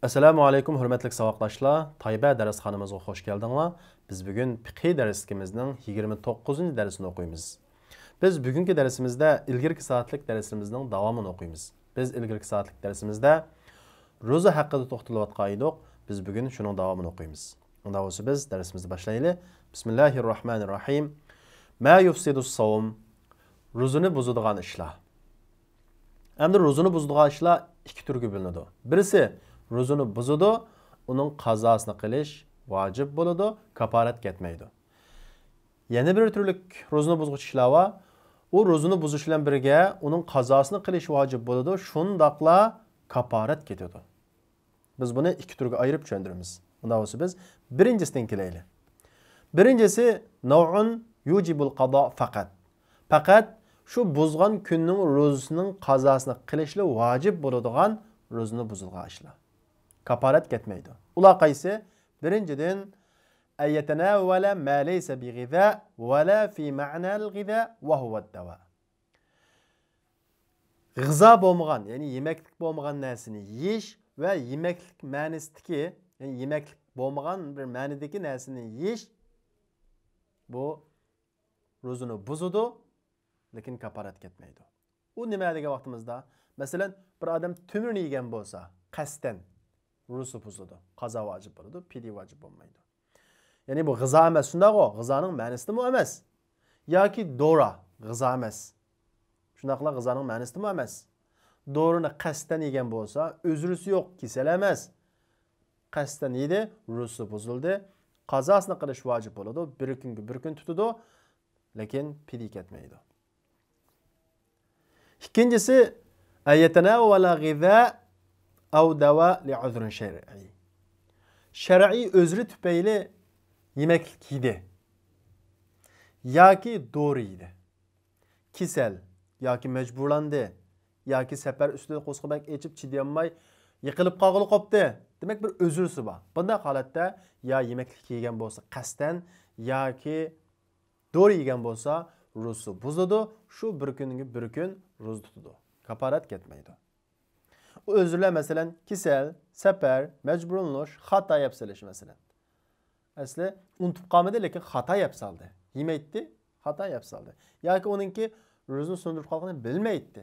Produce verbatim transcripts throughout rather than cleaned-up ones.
ئەسسالامۇ ئەلەيكۇم، ھۆرمەتلىك ساۋاقداشلار. تايبە دەرسخانىمىزغا خوش كەلدىڭلار. بىز بۈگۈن پىقھىي دەرسلىكىمىزنىڭ يىگىرمە توققۇزىنچى دەرسىنى ئوقۇيمىز. بىز بۈگۈنكى دەرسىمىزدە ئىلگىرىكى سائەتلىك دەرسىمىزنىڭ داۋامىنى ئوقۇيمىز. بىز ئىلگىرىكى سائەتلىك دەرسىمىزدە روزا ھەققىدە توختىلىۋاتقان ئىدۇق. بىز بۈگۈن شۇنىڭ داۋامىنى ئوقۇيمىز. ئۇنداق بولسا بىز دەرسىمىزنى باشلايلى. بىسمىللاھىررەھمانىررەھىم. ما يفسد الصوم. روزىنى بۇزىدىغان ئىشلار. ئەمدى روزىنى بۇزىدىغان ئىشلار ئىككى تۈرگە بۆلۈنىدۇ. بىرسى، روزىنى بۇزىدۇ، ئۇنىڭ قازاسىنى قىلىش ۋاجىپ بولىدۇ، كاپارەت كەتمەيدۇ. يەنە بىر تۈرلۈك روزىنى بۇزغۇچى ئىشلار بار. ئۇ روزىنى بۇزۇش بىلەن بىرگە ئۇنىڭ قازاسىنى قىلىش ۋاجىپ بولىدۇ، شۇنداقلا كاپارەت كېتىدۇ. بىز بۇنى ئىككى تۈرگە ئايرىپ چۈشەندۈرىمىز. ئۇنداق بولسا بىز بىرىنچىسىدىن كېلەيلى. بىرىنچىسى، نوعۇن يۇجىبۇل قازا فەقەت. پەقەت شۇ بۇزغان كۈننىڭ روزىسىنىڭ قازاسىنى قىلىشلا ۋاجىپ بولىدىغان روزىنى بۇزىدىغان ئىشلار. كاپارەت كەتمەيدۇ. ئۇلار قايسى؟ بىرىنچىدىن، أن يتناول ما ليس بغذاء ولا في معنى الغذاء وهو الدواء. غىزا بولمىغان، يەنى يېمەكلىك بولمىغان نەرسىنى يېيىش ۋە يېمەكلىك مەنىسىدىكى، يەنى يېمەكلىك بولمىغان بىر مەنىدىكى نەرسىنى يېيىش، بۇ روزىنى بۇزىدۇ، لېكىن كاپارەت كەتمەيدۇ. ئۇ نېمە دېگەن ۋاقتىمىزدا، مەسىلەن، بىر ئادەم تۆمۈرنى يېگەن بولسا، قەستەن، روزىسى بۇزۇلىدۇ، قازا ۋاجىپ بولىدۇ، پىدىيە ۋاجىپ بولمايدۇ. يەنى بۇ غىزا ئەمەس، شۇنداقغۇ؟ غىزانىڭ مەنىسىدىمۇ ئەمەس. ياكى دورا، غىزا ئەمەس. شۇنداقلا غىزانىڭ مەنىسىدىمۇ ئەمەس. دورىنى قەستەن يېگەن بولسا، ئۆزرىسى يوق، كېسەل ئەمەس. قەستەن يېدى، روزىسى بۇزۇلدى. قازاسىنى قىلىش ۋاجىپ بولىدۇ. بىر كۈنگە بىر كۈن تۇتىدۇ، لېكىن پىدىيە كەتمەيدۇ. ئىككىنچىسى، أن يتناول غذاء أو دواء لعذر شرعي. شەرئىي ئۆزرى تۈپەيلى يېمەكلىك يېدى ياكى دورا يېدى. كېسەل ياكى مەجبۇرلاندى ياكى سەپەر ئۈستىدە قورسىقى بەك ئېچىپ چىدىيالماي يىقىلىپ قالغىلى قوپتى. دېمەك، بىر ئۆزرىسى بار. بۇنداق ھالەتتە يا يېمەكلىك يېگەن بولسا قەستەن ياكى دورا يېگەن بولسا، روزىسى بۇزۇلىدۇ، شۇ بىر كۈنگە بىر كۈن روزا تۇتىدۇ. كاپارەت كەتمەيدۇ. ئۇ ئۆزرىلەر، مەسىلەن، كېسەل، سەپەر، مەجبۇرلىنىش، خاتا يەپ سېلىش، مەسىلەن. ئەسلى ئۇنتۇپ قالمىدى، لېكىن خاتا يەپ سالدى. يېمەيتتى، خاتا يەپ سالدى. ياكى ئۇنىڭكى روزىنى سۇندۇرۇپ قالغىنىنى بىلمەيتتى.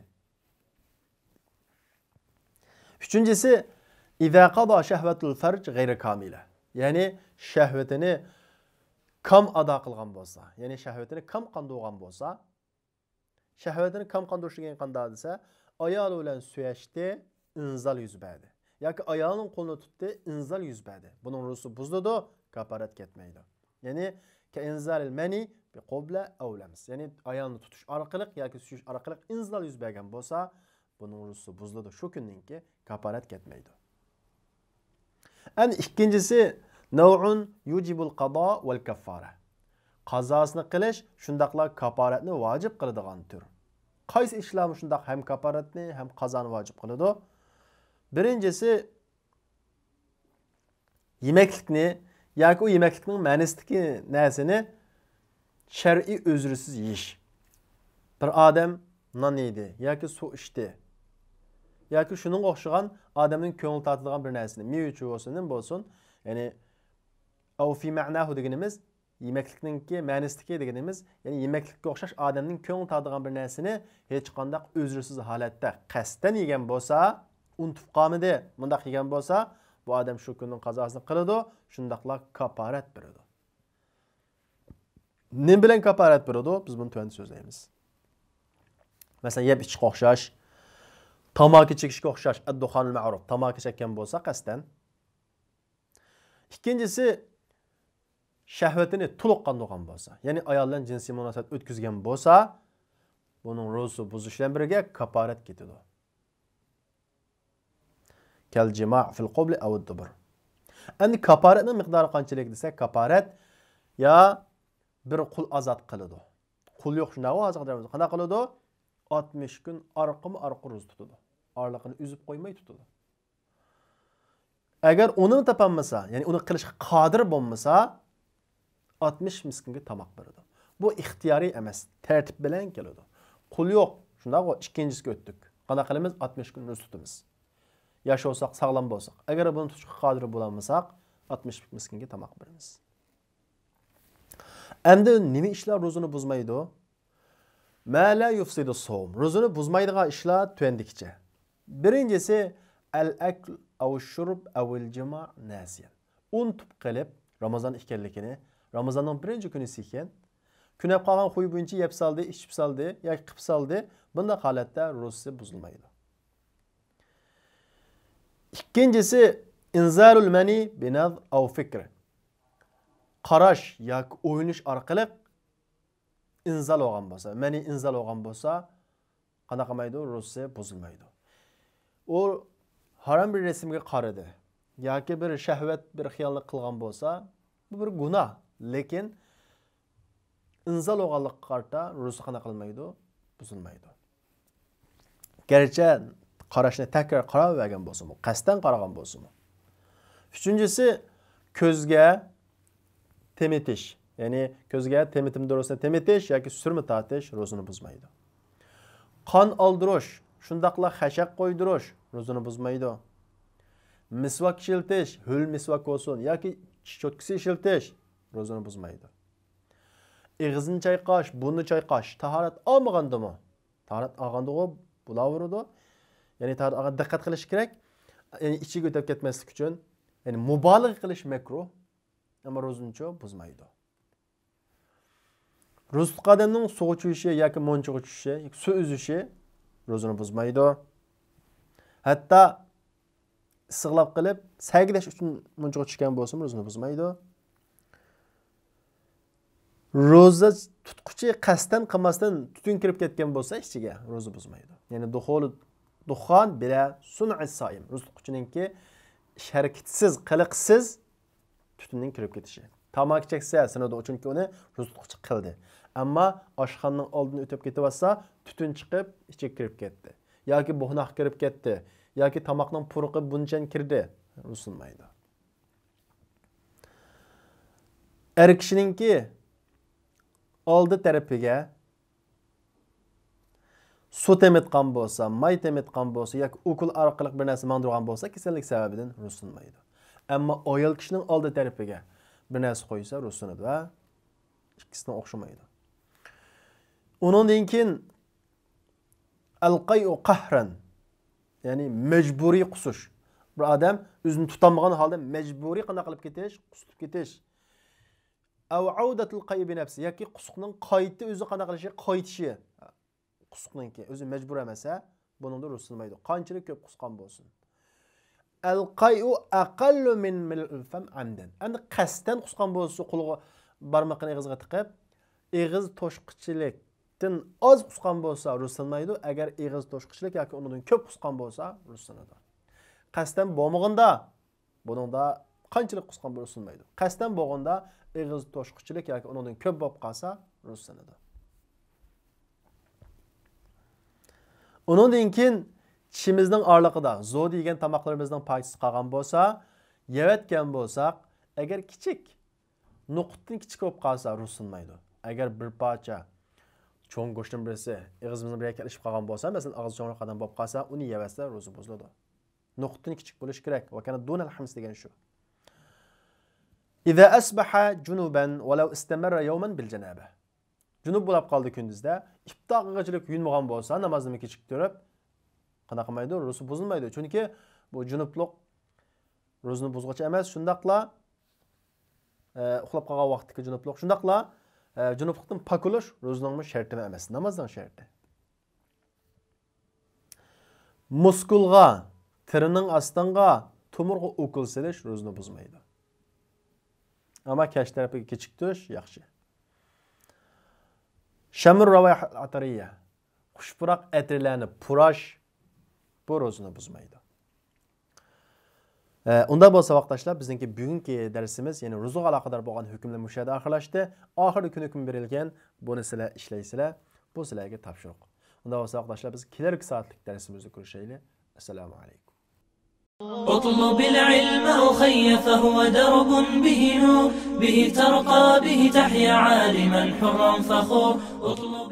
ئۈچىنچىسى، إذا قضى شهوة الفرج غير كاملة. يەنى شەھۋىتىنى كام ئادا قىلغان بولسا، يەنى شەھۋىتىنى كام قاندۇرغان بولسا، شەھۋىتىنى كام قاندۇرۇش دېگەن قانداق دېسە، ئايالى بىلەن سۆيەشتى، ئىنزال يۈز بەردى. ياكى ئايالىنىڭ قولىنى تۇتتى، ئىنزال يۈز بەردى. بۇنىڭ روزىسى بۇزۇلىدۇ، كاپارەت كەتمەيدۇ. يەنى كإنزال المني بقبلة أو لمس. يەنى ئايالنى تۇتۇش ئارقىلىق ياكى سۆيۈش ئارقىلىق ئىنزال يۈز بەرگەن بولسا، بۇنىڭ روزىسى بۇزۇلىدۇ. شۇ كۈننىڭكى كاپارەت كەتمەيدۇ. ئەنە ئىككىنچىسى، نوع يوجب القضاء والكفارة. قازاسىنى قىلىش، شۇنداقلا كاپارەتنى ۋاجىپ قىلىدىغان تۈر. قايسى ئىشلار مۇشۇنداق ھەم كاپارەتنى، ھەم قازانى ۋاجىپ قىلىدۇ؟ بىرىنچىسى، يېمەكلىكنى ياكى ئۇ يېمەكلىكنىڭ مەنىسىدىكى نەرسىنى شەرئىي ئۆزرىسىز يېيىش. بىر ئادەم نان يېدى ياكى سۇ ئىچتى ياكى شۇنىڭغا ئوخشىغان ئادەمنىڭ كۆڭلى تارتىدىغان بىر نەرسىنى، مېۋە-چېۋە بولسۇن، نېمە بولسۇن، يەنى، أو في معناه دېگىنىمىز، يېمەكلىكنىڭكى مەنىسىدىكى دېگىنىمىز، يەنى يېمەكلىككە ئوخشاش ئادەمنىڭ كۆڭلى تارتىدىغان بىر نەرسىنى ھېچقانداق ئۆزرىسىز ھالەتتە قەستەن يېگەن بولسا، ئۇنتۇپ قالمىدى، مۇنداق يېگەن بولسا، بۇ ئادەم شۇ كۈننىڭ قازاسىنى قىلىدۇ، شۇنداقلا كاپارەت بېرىدۇ. نېمە بىلەن كاپارەت بېرىدۇ؟ بىز بۇنى تۆۋەندە سۆزلەيمىز. مەسىلەن، يەپ ئىچىشكە ئوخشاش، تاماكا چېكىشكە ئوخشاش، ئەددۇخانۇل مەئرۇف، تاماكا چەككەن بولسا قەستەن. ئىككىنچىسى، شەھۋىتىنى تولۇق قاندۇرغان بولسا، يەنى ئايال بىلەن جىنسىي مۇناسىۋەت ئۆتكۈزگەن بولسا، بۇنىڭ روزىسى بۇزۇلۇش بىلەن بىرگە كاپارەت كېتىدۇ. كالجماع في القبل أو الدبر. ئەمدى كاپارەتنىڭ مىقدارى قانچىلىك دېسە، كاپارەت يا بىر قۇل ئازاد قىلىدۇ. قۇل يوق، شۇنداقغۇ، ھازىرغا دەۋرىمىزدە قانداق قىلىدۇ؟ ئاتمىش كۈن ئارقىمۇ ئارقا روزا تۇتىدۇ. ئارىلىقىنى ئۈزۈپ قويماي تۇتىدۇ. ئەگەر ئۇنىمۇ تاپالمىسا، يەنى ئۇنى قىلىشقا قادىر بولمىسا، ئاتمىش مىسكىنگە تاماق بېرىدۇ. بۇ ئىختىيارىي ئەمەس، تەرتىپ بىلەن كېلىدۇ. قۇل يوق، شۇنداقغۇ، ئىككىنچىسىگە ئۆتتۇك. قانداق قىلىمىز؟ ئاتمىش كۈن روزا تۇتىمىز. ياشىساق، ساغلام بولساق. ئەگەر بۇنى تۇتۇشقا قادىر بولالمىساق، ئاتمىش مىسكىنگە تاماق بېرىمىز. ئەمدى نېمە ئىشلار روزىنى بۇزمايدۇ؟ ما لا يفسد الصوم. روزىنى بۇزمايدىغان ئىشلار تۆۋەندىكىچە. بىرىنچىسى، الأكل أو الشرب أو الجماع ناسيا. ئۇنتۇپ قېلىپ، رامىزان ئىكەنلىكىنى، رامىزاننىڭ بىرىنچى كۈنى ئىكەن، كۆنۈپ قالغان خۇي بويىچە يەپ سالدى، ئىچىپ سالدى ياكى قىپ سالدى، بۇنداق ھالەتتە روزىسى بۇزۇلمايدۇ. ئىككىنچىسى، إنزال المني بنظر أو فكر. قاراش ياكى ئويلىنىش ئارقىلىق ئىنزال بولغان بولسا، مەنى ئىنزال بولغان بولسا، قانداق قىلمايدۇ؟ روزىسى بۇزۇلمايدۇ. ئۇ ھارام بىر رەسىمگە قارىدى ياكى بىر شەھۋەت، بىر خىيالنى قىلغان بولسا، بۇ بىر گۇناھ. لېكىن ئىنزال بولغانلىققا قارىتا روزىسى قانداق قىلمايدۇ؟ بۇزۇلمايدۇ. گەرچە قاراشنى تەكرار قاراۋەرگەن بولسىمۇ، قەستەن قارىغان بولسىمۇ. ئۈچىنچىسى، كۆزگە تېمىتىش. يەنى كۆزگە تېمىتىم دورىسىنى تېمىتىش ياكى سۈرمە تارتىش روزىنى بۇزمايدۇ. قان ئالدۇرۇش، شۇنداقلا خەشەك قويدۇرۇش روزىنى بۇزمايدۇ. مىسۋاك ئىشلىتىش، ھۆل مىسۋاك بولسۇن ياكى چىش چوتكىسى ئىشلىتىش روزىنى بۇزمايدۇ. ئېغىزنى چايقاش، بۇرنىنى چايقاش، تاھارەت ئالمىغاندىمۇ؟ تاھارەت ئالغاندىغۇ بولاۋېرىدۇ. يەنى تاھارەت ئالغاندا دىققەت قىلىش كېرەك. يەنى ئىچىگە ئۆتۈپ كەتمەسلىك ئۈچۈن. يەنى مۇبالىغە قىلىش مەكرۇھ. ئەمما روزىنىچۇ بۇزمايدۇ. روزا تۇتقان ئادەمنىڭ سۇغا چۈشۈشى ياكى مۇنچىغا چۈشۈشى، ياكى سۇ ئۈزۈشى روزىنى بۇزمايدۇ. ھەتتا ئىسسىقلاپ قېلىپ، سەگىدەش ئۈچۈن مۇنچىغا چۈشكەن بولسىمۇ روزىنى بۇزمايدۇ. روزا تۇتقۇچى قەستەن قىلماستىن تۈتۈن كىرىپ كەتكەن بولسا ئىچىگە، روزا بۇزمايدۇ. يەنى دۇخۇل دۇخان بىلە سۇنئى سائىم. روزا تۇتقۇچىنىڭكى ئىش ھەرىكىتىسىز، قىلىقسىز تۈتۈننىڭ كىرىپ كېتىشى. تاماكا چەكسە سىنىدۇ، چۈنكى ئۇنى روزا تۇتقۇچى قىلدى. ئەمما ئاشخانىنىڭ ئالدىدىن ئۆتۈپ كېتىۋاتسا، تۈتۈن چىقىپ ئىچىگە كىرىپ كەتتى. ياكى بۇغناققا كىرىپ كەتتى. ياكى تاماقنىڭ پۇرىقى بۇنچەن كىردى. روزا تۇتۇلمايدۇ. ئەر كىشىنىڭكى ئالدى تەرىپىگە سۇ تېمىتقان بولسا، ماي تېمىتقان بولسا ياكى ئوكۇل ئارقىلىق بىر نەرسە ماڭدۇرغان بولسا، كېسەللىك سەۋەبىدىن روزا تۇتۇلمايدۇ. ئەمما ئايال كىشىنىڭ ئالدى تەرىپىگە بىر نەرسە قويسا، روزا تۇتۇلىدۇ ھە. ئىككىسىنىڭ ئوخشىمايدۇ. ئۇنىڭدىن كېيىن، القيء قهرا، يەنى مەجبۇرىي قۇسۇش. بىر ئادەم ئۆزىنى تۇتالمىغان ھالدا مەجبۇرىي قانداق قىلىپ كېتىش؟ قۇسۇپ كېتىش. أو عودة القيء بنفسه، ياكى قۇسۇقنىڭ قايتا ئۆزى قانداق قىلىشى؟ قايتىشى. قۇسۇقنىڭكى ئۆزى مەجبۇر ئەمەس ھە، بۇنىڭدا روزا تۇتۇلمايدۇ، قانچىلىك كۆپ قۇسقان بولسۇن. القيء أقل من ملء الفم عمدا. ئەمدى قەستەن قۇسقان بولسا، قولىغا بارمىقىنى ئېغىزىغا تىقىپ، ئېغىز توشقۇچىلىكتىن ئاز قۇسقان بولسا روزا تۇتۇلمايدۇ، ئەگەر ئېغىز توشقۇچىلىك ياكى ئۇنىڭدىن كۆپ قۇسقان بولسا روزا تۇتۇلىدۇ. قەستەن بولمىغاندا، بۇنىڭدا قانچىلىك قۇسقان بولسا روزا تۇتۇلمايدۇ. قەستەن بولغاندا ئېغىز توشقۇچىلىك ياكى ئۇنىڭدىن كۆپ بولۇپ قالسا روزا تۇتۇلىدۇ. ئۇنىڭدىن كېيىن چىشىمىزنىڭ ئارىلىقىدا زودى يېگەن تاماقلىرىمىزنىڭ پارچىسى قالغان بولسا، يەۋەتكەن بولساق، ئەگەر كىچىك، نوقۇتتىن كىچىك بولۇپ قالسا روزا تۇتۇلمايدۇ. ئەگەر بىر پارچە چوڭ گۆشتىن بىرسى ئېغىزىمىزنىڭ بىر يەرگە ئېلىشىپ قالغان بولسا، مەسىلەن، ئاغزى چوڭراق ئادەم بولۇپ قالسا، ئۇنى يەۋەتسە روزا بۇزۇلىدۇ. نوقۇتتىن كىچىك بولۇشى كېرەك. وكان دون الخمس دېگەن شۇ. إذا أصبح جنبا ولو استمر يوما بالجنابة. جۇنۇپ بولاپ قالدى كۈندۈزدە، ئىپتارغىچىلىك يۇيۇنمىغان بولسا، نامازنىمۇ كېچىكتۈرۈپ، قانداق قىلمايدۇ؟ روزا بۇزۇلمايدۇ. چۈنكى بۇ جۇنۇپلۇق روزىنى بۇزغۇچى ئەمەس، شۇنداقلا، ئە، ئۇخلاپ قالغان ۋاقىتتىكى جۇنۇپلۇق، شۇنداقلا، ئە، جۇنۇپلۇقتىن پاك بولۇش روزىنىڭمۇ شەرتىمۇ ئەمەس، نامازنىڭ شەرتى. مۇسكۇلغا، تېرىنىڭ ئاستىڭغا، تومۇرغا ئوكۇل سېلىش روزىنى بۇزمايدۇ. ئەمما كەچ تەرىپىگە كېچىكتۈرۈش ياخشى. شاممۇر رەۋايىھەل ئەتىرىيە، خۇش پۇراق ئەتىرلەرنى پۇراش، بۇ روزىنى بۇزمايدۇ. ئە، ئۇنداق بولسا، ساۋاقداشلار، بىزنىڭكى بۈگۈنكى دەرسىمىز، يەنى روزىغا ئالاقىدار بولغان ھۆكۈملەر مۇشۇ يەردە ئاخىرلاشتى. ئاخىرىدا كۈن ھۆكمى بېرىلگەن، بۇنى سىلەر ئىشلەيسىلەر، بۇ سىلەرگە تاپشۇرۇق. ئۇنداق بولسا، ساۋاقداشلار، بىز كېلەركى سائەتلىك دەرسىمىزدە كۆرۈشەيلى. ئەسسالامۇ ئەلەيكۇم. اطلب العلم أخي فهو درب به نور، به ترقى به تحيا عالما حرا فخور. اطلب